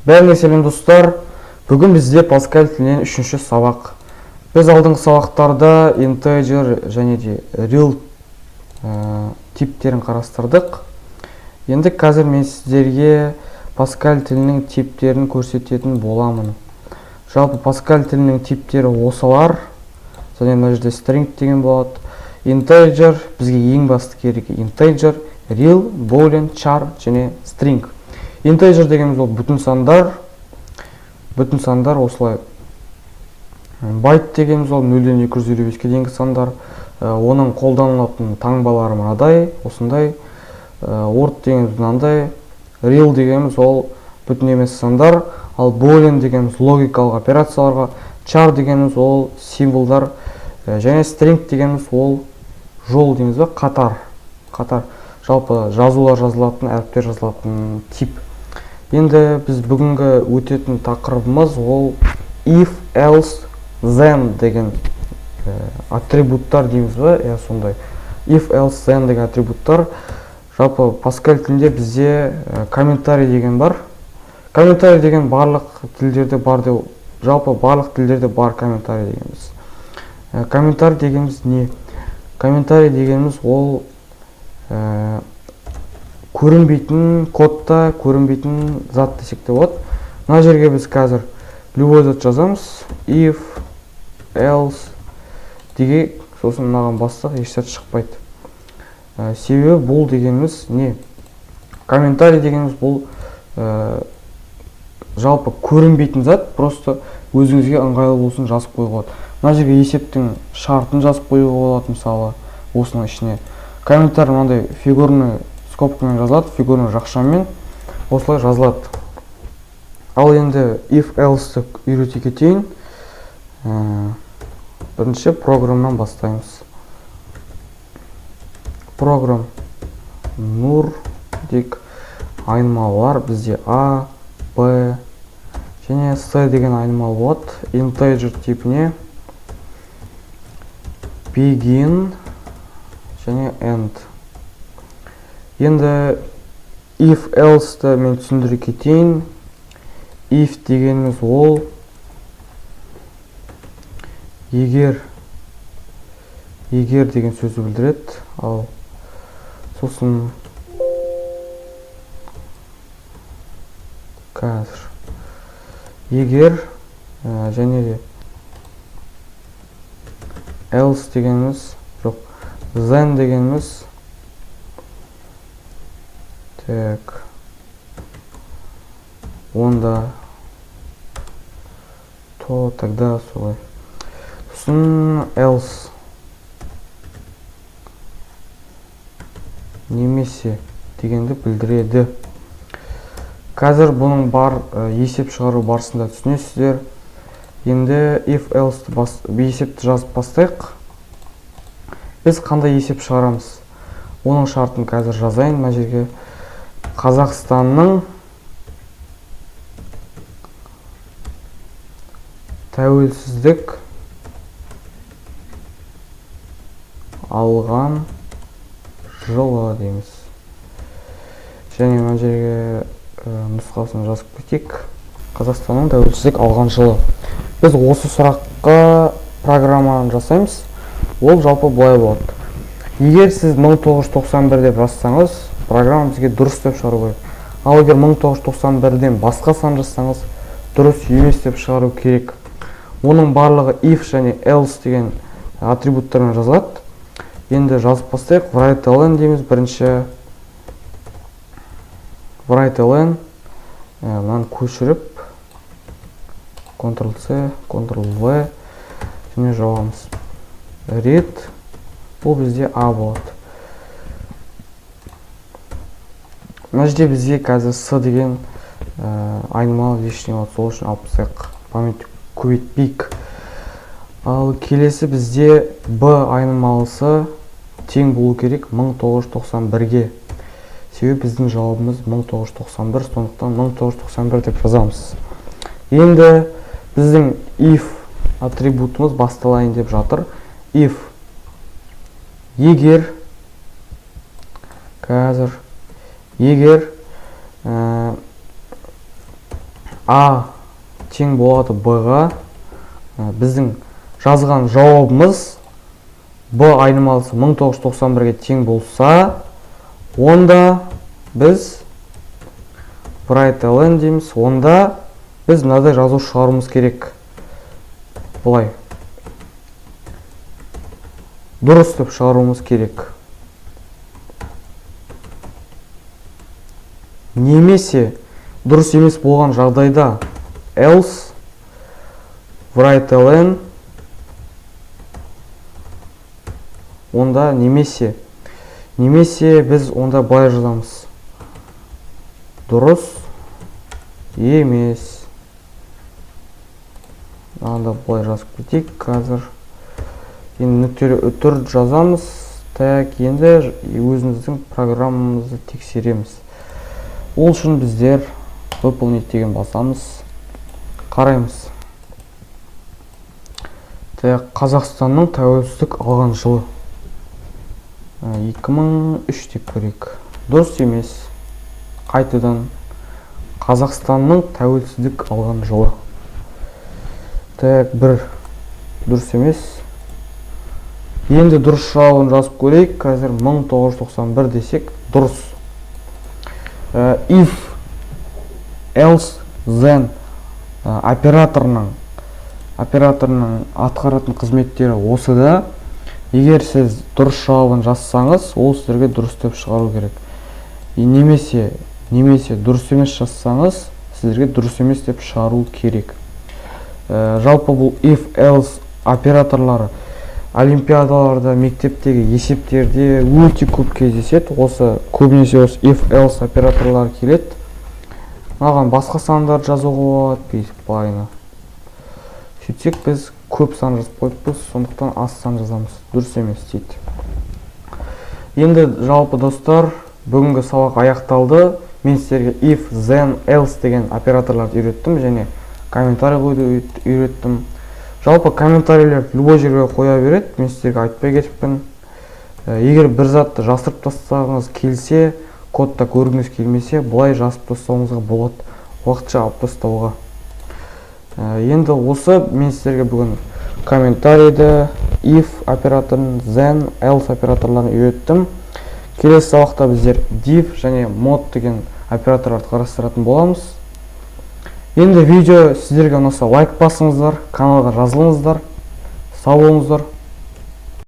Бәріңе сәлем, достар! Бүгін бізде Паскаль тілінен үшінші сабақ. Біз алдыңғы сабақтарда integer және де real типтерін қарастырдық. Енді қазір мен сіздерге Паскаль тілінің типтерін көрсететін боламын. Жалпы, Паскаль тілінің типтері осылар. Және мына жерде string деген болады. Integer, бізге ең басты керегі integer, real, boolean, char және string. Integer дегеніміз ол бүтін сандар. Бүтін сандар осылай. Байт дегеніміз ол 0-ден 255-ке дейінгі сандар. Оның қолданылатын таңбалары мынадай, осындай. Word дегеніміз мынандай. Real дегеніміз ол бүтін емес сандар. Ал boolean дегеніміз логикалық операцияларға, char дегеніміз ол символдар, және string дегеніміз ол жол дейміз ба, қатар. Қатар. Жалпы жазулар жазылатын, әріптер жазылатын тип. Енді біз бүгінгі өтетін тақырыбымыз ол if, else, then деген атрибуттар дейміз ба, иә, сондай. If, else, then деген атрибуттар. Жалпы, Паскаль тілінде бізде комментарий деген бар. Комментарий деген барлық тілдерде бар деп, жалпы барлық тілдерде бар комментарий дегеніміз. Комментарий дегеніміз не? Комментарий дегеніміз ол көрінбейтін, кодта көрінбейтін зат десек те болады. Мына жерге біз қазір любой зат жазамыз. If, else деген, сосын мынаған бассақ, еш зат шықпайды. Себебі бұл дегеніміз не? Комментарий дегеніміз бұл жалпы көрінбейтін зат, просто өзіңізге ыңғайлы болсын, жазып қоюға болады. Мына жерге есептің шартын жазып қоюға болады, мысалы, осының ішіне. Комментарий мынандай фигурный скобкамен жазылады, фигурный жақшамен осылай жазылады. Ал енді if, else үйрете кетейін. Бірінші программнан бастаймыз. Программ нур дейік. Айнымалылар бізде а, б және с деген айнымалы болады. Integer типіне begin және end. Енді if, else ті мен түсіндіре кетейін. If дегеніміз ол егер, егер деген сөзді білдіреді. Ал сосын қазір егер және де else дегеніміз, жоқ, then дегеніміз, так, онда, то, тогда, солай. Сосын else немесе дегенді білдіреді. Қазір бұның бар есеп шығару барысында түсінесіздер. Енді if, else бас, есепті жазып бастайық. Біз қандай есеп шығарамыз, оның шартын қазір жазайын мына жерге. Қазақстанның тәуелсіздік алған жылы дейміз. Және мына жерге нұсқасын жазып кетейік. Қазақстанның тәуелсіздік алған жылы. Біз осы сұраққа программаны жасаймыз. Ол жалпы былай болады: егер сіз 1991 деп жазсаңыз, программа бізге дұрыс деп шығару керек. Ал егер 1991-ден басқа сан жазсаңыз, дұрыс емес деп шығару керек. Оның барлығы if және else деген атрибуттармен жазылады. Енді жазып бастайық. Write ln дейміз бірінші. Write ln, мынаны көшіріп, Ctrl C, Ctrl V және жабамыз. Read, бұл бізде а болады. Мына жерде бізге қазір с деген айнымалы лишний болады, сол үшін алып тастайық, память көбейтпейік. Ал келесі бізде б айнымалысы тең болу керек 1991-ге, себебі біздің жауабымыз 1991, сондықтан 1991 деп жазамыз. Енді біздің if атрибутымыз басталайын деп жатыр. If, егер, қазір егер А тең болады Б-ға, біздің жазған жауабымыз Б айнымалысы 1991-ге тең болса, онда біз write ln дейміз. Онда біз мынадай жазу шығаруымыз керек, былай дұрыс деп шығаруымыз керек. Немесе дұрыс емес болған жағдайда else write ln, онда немесе біз онда былай жазамыз: дұрыс емес. Анда былай жазып кетейік. Қазір енді нүктелі үтір жазамыз. Так, енді өзіміздің программамызды тексереміз. Ол үшін біздер выполнить деген басамыз, қараймыз. Так, Қазақстанның тәуелсіздік алған жылы 2003 деп көрейік. Дұрыс емес. Қайтадан Қазақстанның тәуелсіздік алған жылы. Так, бір дұрыс емес. Енді дұрыс жауабын жазып көрейік. Қазір 1991 десек, дұрыс. If, else, then операторының атқаратын қызметтері осы да. Егер сіз дұрыс жауабын жазсаңыз, ол сіздерге дұрыс деп шығару керек. И немесе дұрыс емес жазсаңыз, сіздерге дұрыс емес деп шығару керек. Жалпы бұл if, else операторлары олимпиадаларда, мектептегі есептерде өте көп кездеседі. Осы көбінесе осы if, else операторлары келеді. Мынаған басқа сандарды жазуға болады, бүйтіп былайына. Сөйтсек, біз көп сан жазып қойыппыз, сондықтан аз сан жазамыз. Дұрыс емес дейді. Енді жалпы, достар, бүгінгі сабақ аяқталды. Мен сіздерге if, then, else деген операторларды үйреттім және комментарий қоюды үйреттім. Жалпы комментарийлерді любой жерге қоя береді, мен сіздерге айтпай кетіппін. Егер бір затты жасырып тастағыңыз келсе, кодта көргіңіз келмесе, былай жазып тастауыңызға болады, уақытша алып тастауға. Енді осы мен сіздерге бүгін комментарийді, if операторын, then, else операторларын үйреттім. Келесі сабақта біздер div және mod деген операторларды қарастыратын боламыз. Енді видео сіздерге ұнаса, лайк басыңыздар, каналға жазылыңыздар. Сау болыңыздар.